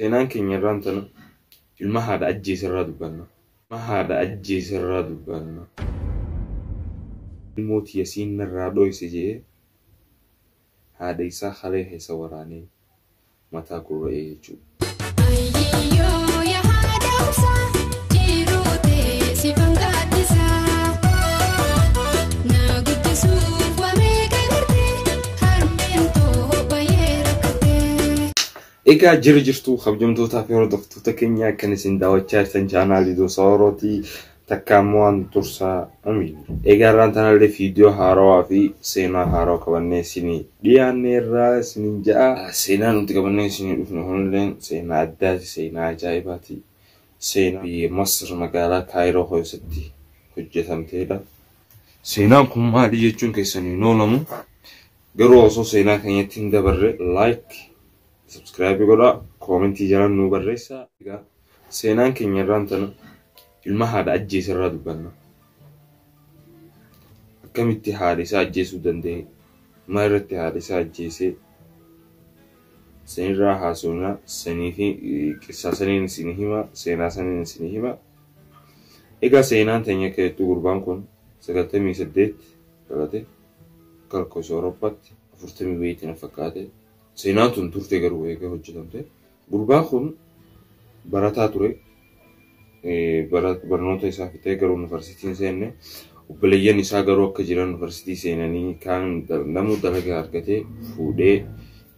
Seenaan keenya irraan tana ilma haadha ajjeese irraa dubbanna. Ilma haadha ajjeese irraa dubbanna. Ilmoo tiyya siin narraa dhoyse je'ee haadha isaa kalee keessa waraanee mataa gurra'ee jechuudha. Ayyiyyoo yaa haadha obsaa jiruu tee sifan gaaddisaa. Na guddisuuf waa meeqa garte harmeen too baay'ee rakkattee. Egaa jira jirtu kabajamtootaa fi hordoftoota keenya kan isin daawwachaa jirtan chaanaalii Dosa Orootii takka immoo waan tursaa amiin. Egaa irraan tanallee viidiyoo haarawaa fi seenaa haarawaa qabannee isinii dhiyaanneerraa isiniin ja'a. Seenaa nuti qabannee isinii dhufne kunillee seenaa addaati, seenaa ajaa'ibaati. Seenaa biyya Masir magaalaa Kaayiroo keessatti hojjetamteedha. Seenaan kun maali jechuun keessan hin oolamu. Garuu osoo seenaa keenyatti hin dabarre like, subscribe godhaa, koomentii jalaan nuu barreessaa. Egaa seenaan keenya irraan tana ilma haadha ajjeese irraa dubbanna. Akkamitti haadha isaa ajjeesuu danda'e? Maal irratti haadha isaa ajjeesee? Sanirraa haasofna, sanii fi qissaa saniin isin hima, seenaa saniin isin hima. Egaa seenaan teenya akka jettu gurbaan kun 98 dhalate akka lakkoofsa Awurooppaatti 40 wayiitti na fakkaate. Seenaan tun turte garuu eega hojjetamte. Gurbaan kun barataa ture. Barnoota isaa fixee garuu yuunivarsiitii hin seenne. Obboleeyyan isaa garuu akka jiran yuunivarsiitii seenanii kaan namuu dalagaa argatee fuudhee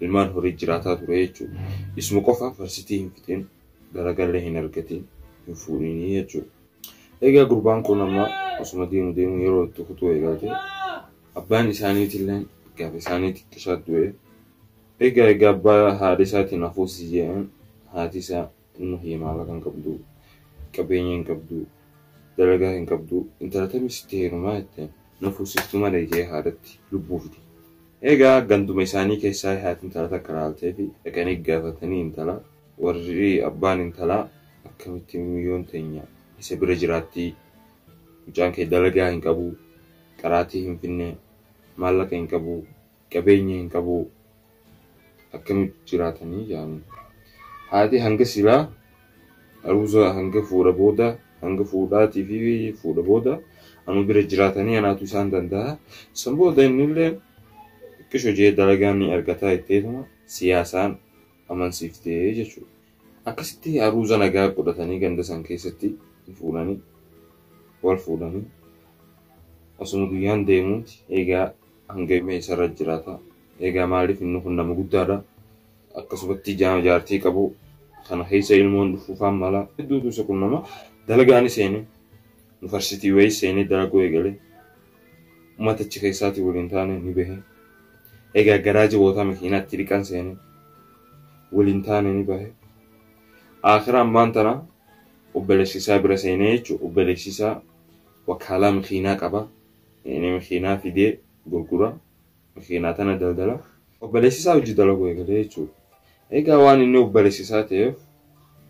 ilmaan horii jiraataa ture jechuudha. Isuma qofa yuunivarsiitii hin fixin dalagallee hin argatin hin fuudhinii jechuudha. Egaa gurbaan kun amma osuma deemu deemu yeroo itti kutuu eegalte abbaan isaaniitillee gaafa isaanii xiqqishaa du'e. Egaa egaa abbaa haadha isaatiin hafuusi jedhan haati isaa ilma kiyya maallaqa hin qabdu, qabeenya hin qabdu, dalagaa hin qabdu, intala tamii sitti heerumaa jetteen na fuusiftu malee jee haadhatti lubbuu fide. Egaa ganduma isaanii keessaa haati intala takka laaltee fi dhaqanii gaafatanii intala warri abbaan intalaa akkamitti miyyoon teenya isa bira jiraatti mucaan kee dalagaa hin qabu, qaraatii hin finne, maallaqa hin qabu, qabeenya hin qabu, akkamitti jiraatanii jedhanii. Haati hanga silaa aruuza hanga fuudha booda hanga fuudhaatii fi fuudha booda anu bira jiraatanii anaatu isaan danda'a. San booda innillee xiqqisho jee dalagaa ni argataa jetteetuma siyaasaan amansiiftee jechuudha. Akkasitti aruuza nagaa godhatanii ganda san keessatti fuudhanii wal fuudhanii osuma guyyaan deemuuti egaa hanga himee isarra jiraata. Egaa maaliif inni kun nama guddaadha. Akkasumatti jaartii qabu kana keessa ilmoon dhufuufaan mala hedduutu isa kun nama dalagaan seene yuunivarsiitii wayii seenee dalaguu eegale uummata achi keessaatii waliin taane ni bahe. Egaa garaa jabootaa makiinaatti dhiqan seene waliin taane ni bahe. Akira ammaan tana obboleessi isaa bira seenee jechuudha. Obboleessi isaa wakaalaa makiinaa qaba. Inni makiinaa fidee gurgura. Makiinaa tana daldala. Obboleessi isaa hojii dalaguu eegalee jechuudha. Egaa waan inni obboleessi isaa ta'eef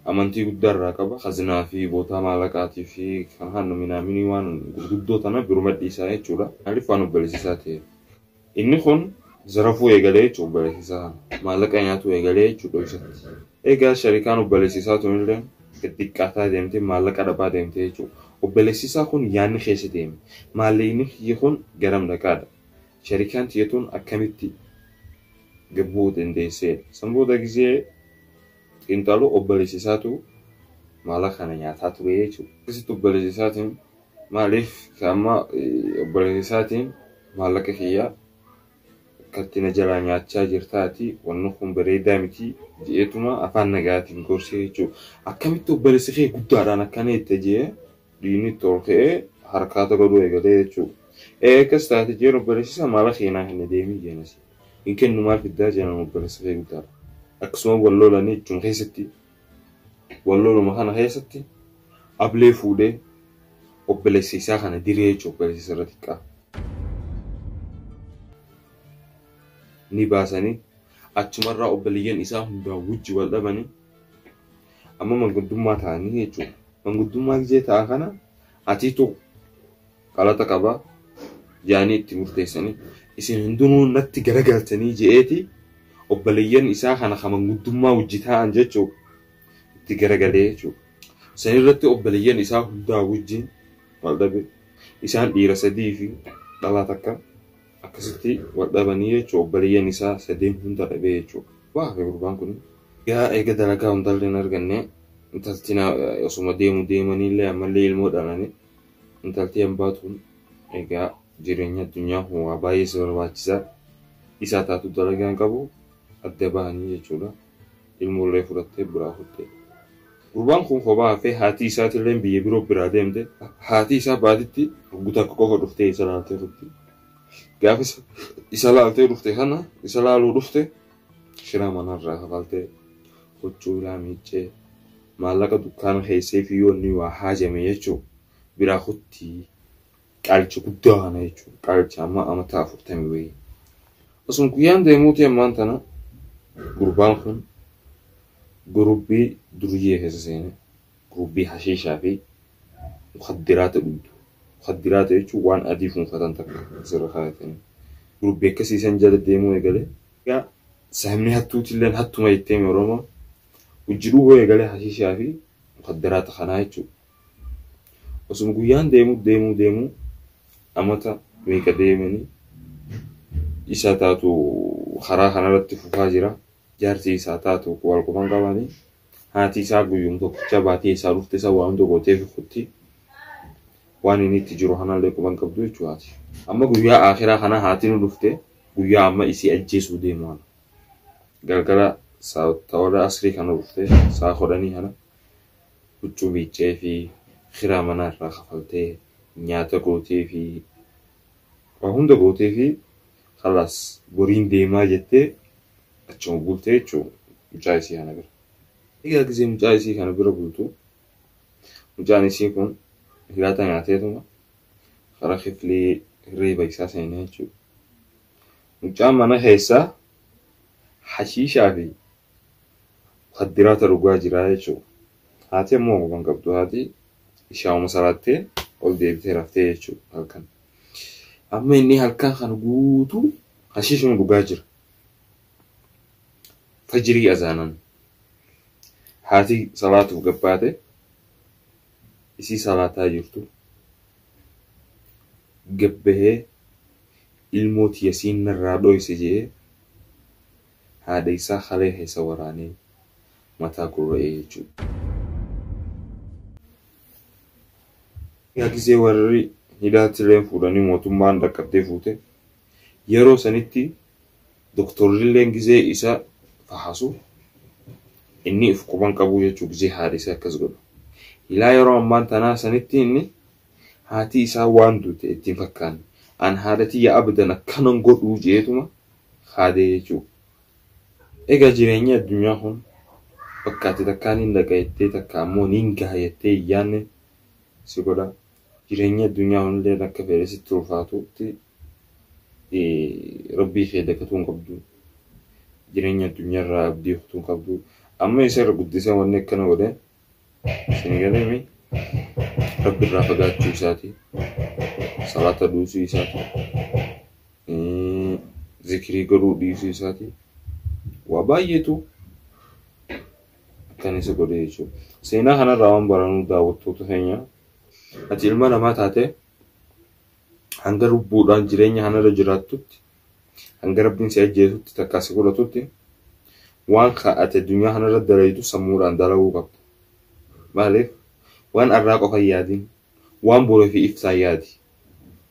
amantii guddaa irraa qaba. Khazinaa fi bootaa maallaqaatii fi kan hannu minaaminii waan gurguddoo tana biruma dhiisaa jechuudha. Maaliif waan obboleessi isaa ta'eef. Inni kun zarafuu eegalee jechuudha obboleessi isaa kana. Maallaqa nyaatuu eegalee jechuudha dhoksatti. Egaa sharikaan obboleessi isaa tunillee gad xiqqaataa deemtee maallaqa dhabaa deemtee jechuudha. Obboleessi isaa kun yaadni keessa deeme. Maallaqni kiyya kun garam dhaqaadha. Sharikaan tiyya tun akkamitti gad bu'uu dandeesseedha. San booda gizee xiinxalu obboleessi isaatu maallaqa kana nyaataa ture jechuudha. Akkasitti obboleessi isaatiin maaliif amma obboleessi isaatiin maallaqa kiyya akkatti na jalaa nyaachaa jirtaati wanni kun bareedaa miti je'eetuma afaan nagaatiin gorsee jechuudha. Akkamitti obboleessi kee guddaadhaan akkana jette je'ee dhiigni itti ol ka'ee harkaata godhuu eegalee jechuudha. Ee akkas taate jeen obboleessi isaa maallaqa kee naa kenni deemii jeenas. Hin kennu maal fiddaa jeenan obboleessi kee guddaadha. Akkasuma wal lolanii jechuun keessatti wal loluma kana keessatti ablee fuudhee obboleessi isaa kana diree jechuudha obboleessi isa irra xiqqaa. Ni baasanii achumarraa obboleeyyan isaa hundaa wajji wal dhabanii amma manguddummaa ta'anii jechuudha. Manguddummaa gizee ta'an kana atiitu qalata qaba jaanii itti murteessanii isin hundinuu natti garagaltanii je'eeti obboleeyyan isaa kana ka manguddummaa wajji ta'an jechuudha. Itti garagalee jechuudha. San irratti obboleeyyan isaa hundaa wajjin wal dhabe. Isaan dhiira sadii fi dhalaa takka akkasitti wal dhabanii jechuudha. Obboleeyyan isaa sadeen hunda dhabee jechuudha. Waa gurbaan kun. Egaa eega dalagaa hundallee hin arganne intalti osuma deemu deemaniillee ammallee ilmoo dhalanii intalti hambaatuun egaa jireenya addunyaa kun waa baay'ee si barbaachisaa. Isaa taatu dalagaa hin qabu adda bahanii jechuudha. Ilmoollee fudhattee biraa futte. Gurbaan kun kophaa hafee haati isaatillee biyya biroo biraa deemte. Haati isaa baatitti guutuu akka qofa dhuftee isa laaltee dhufte. Gaafa isa laaltee dhufte kana isa laaluu dhufte shira manarraa kafaltee huccuu ilaa miiccee maallaqa dukkaana keessee fi yoonni waa haajame jechuudha. Biraa kutti qaalicha guddaa kana jechuudha. Qaalicha amma amata 40 wayii. Osuma guyyaan deemuuti ammaan tana gurbaan kun gurubbii duriyyee keessa seene gurubbii hashiishaa fi mukaddiraata dhugdu. Mukaddiraata jechuun waan adii fuunfatan takka asirra kaayatanii. Gurubbii akkasii san jala deemuu eegale. Egaa saamni hattuutillee hattuma jettee Oromoo hojii dhuguu eegale hashiishaa fi mukaddiraata kanaa jechuudha. Osuma guyyaan deemuu deemuu deemuu amata meeqa deemanii isa taatu karaa kanarratti fufaa jira. Jaarsi isaa taatu wal quban qabanii haati isaa guyyum tokkicha baatee isaa dhufte isa waan hunda gootee fi waan inni itti jiru kanallee quban qabdu jechuudha haati. Amma guyyaa akhiraa kana haati nu dhufte guyyaa amma isii ajjeesuu deemu kana. Galgala toora asrii kana dhufte sa'a 10 kana huccuu miiccee fi kiraa manaa irraa kafaltee nyaata gootee fi waa hunda gootee fi khalaas boriin deemaa jettee achuma bultee jechuudha mucaa isii kana bira. Egaa gisee mucaa isii kana bira bultu mucaan isii kun hiraata nyaateetuma karaa kiflii hirriiba isaa seenee jechuudha. Mucaan mana keessaa hashiishaa fi mukaddiraata dhugaa jira jechuudha. Haati ammoo quban qabdu haati ishaa'uma salaattee ol deebitee raftee jechuudha halkan. Amma inni halkan kana guutuu hashiishuma dhugaa jira. Fajirii azaanan haati salaatuuf gabbaate isii salaataa jirtu gabbahee ilmoo tiyasiin narraa dhoyse jee haadha isaa halee keessa waraanee mataa gurra'ee jechuudha. Egaa gisee warri hidhaatileen fuudhanii mootummaan dhaqqabdee fuute yeroo sanitti doktorrilleen gisee isa fahasu inni if quban qabu jechuu gisee haadha isaa akkas godhu. Ilaa yeroo ammaan tanaa sanitti inni haati isaa waan duute ittiin fakkaanne an haadha tiyya abadan akkanan godhuu jeetuma haadee jechuudha. Egaa jireenya addunyaa kun bakka ati takkaan hin dhaqa jettee takka ammoo niin gaha jettee hin yaadne si godha. Jireenya addunyaa kunillee akka fedhe sitti ulfaatutti rabbii kee dagatuu hin qabdu. Jireenya addunyaarraa abdii kutuu hin qabdu. Amma isa irra guddisee wanni akkana godhe isin galemi rabbi irraa fagaachuu isaati. Salaata dhiisuu isaati. Zikrii godhuu dhiisuu isaati. Waa baay'eetu akkan isa godhe jechuudha. Seenaa kanarraa waan baranuu daawwattoota keenya ati ilma namaa taate hanga lubbuudhaan jireenya kanarra jiraattutti hanga rabbiin si ajjeesutti takkaa si godhatutti waan ati addunyaa kanarra dalaytu sammuudhaan dalaguu qabda. Maaliif waan arraa qofa hin yaadin waan boruu fi ibsaa yaadi.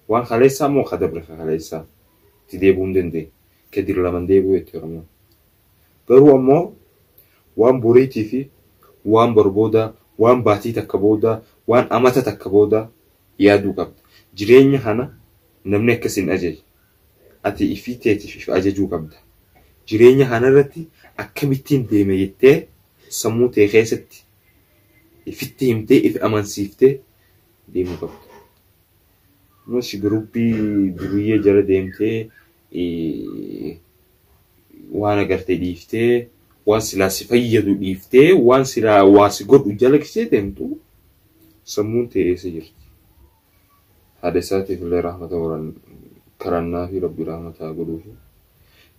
Waan kaleessaa immoo ka dabre ka kaleessaa itti deebi'uu hin dandeenye. Ka dirlaman deebi'uu jetti Oromoon. Garuu ammoo waan boriitii fi waan bor boodaa, waan baatii takka boodaa, waan amata takka boodaa yaaduu qabda. Jireenya kana namni akkas hin ajaje. Ati ifii teetiif if ajajuu qabda. Jireenya kanarratti akkamittiin deeme jettee sammuu tee keessatti ifitti himtee if amansiiftee deemuu qabda. Nus gurubbii duriyyee jala deemtee waan agartee dhiiftee waan silaa si fayyadu dhiiftee waan silaa waa si godhu jala kisee deemtu sammuun tee eessa jirti? Haadha isaatiif illee rahmata horan karannaa fi rabbi rahmata godhuufi.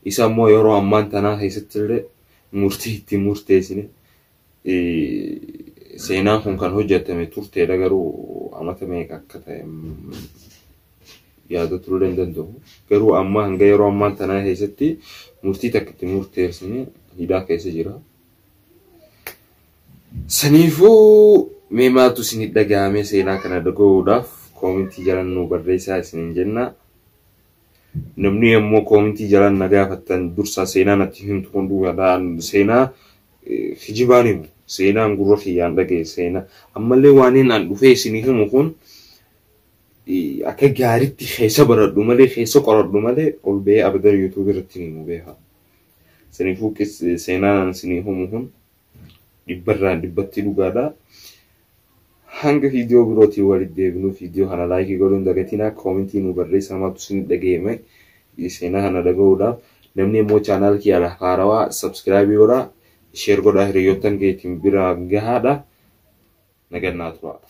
Isa immoo yeroo ammaan tanaa keessatti illee murtii ittiin murteessine Seenaan kun kan hojjetame turteedha garuu amata meeqa akka ta'e yaadatuu illee hin danda'u. Garuu amma hanga yeroo ammaan tanaa keessatti murtii takka itti murteessine hidhaa keessa jira. Saniifuu mee maaltu isin dhaga'ame seenaa kana dhaga'uudhaaf koomentii jalan nuu barreessaa isiniin jenna. Namni immoo koomentii jalan na gaafattan dursa seenaa natti himtu kun dhugaadhaan seenaa kijibaan himu. Seenaan gurra kiyyaan dhaga'e seenaa. Ammallee waan inni an dhufee isinii himu kun akka gaariitti keessa baradhu malee keessa qoradhu malee ol ba'ee abadan yuutuubii irratti himu beekaa. Saniifuu seenaan isinii himu kun dhibbarraan dhibbatti dhugaadha. Hanga viidiyoo birootiin walitti deebinu viidiyoo kana laayikii godhuun dagatinaa koomentii nu barreessaa maaltu isin dhaga'ame seenaa kana dhaga'uudhaaf namni immoo chaanaal kiyya haarawaa sabskiraayibii godhaa sheer godhaa hiriyoottan keetiin bira gahaadha. Nagannaa turaa.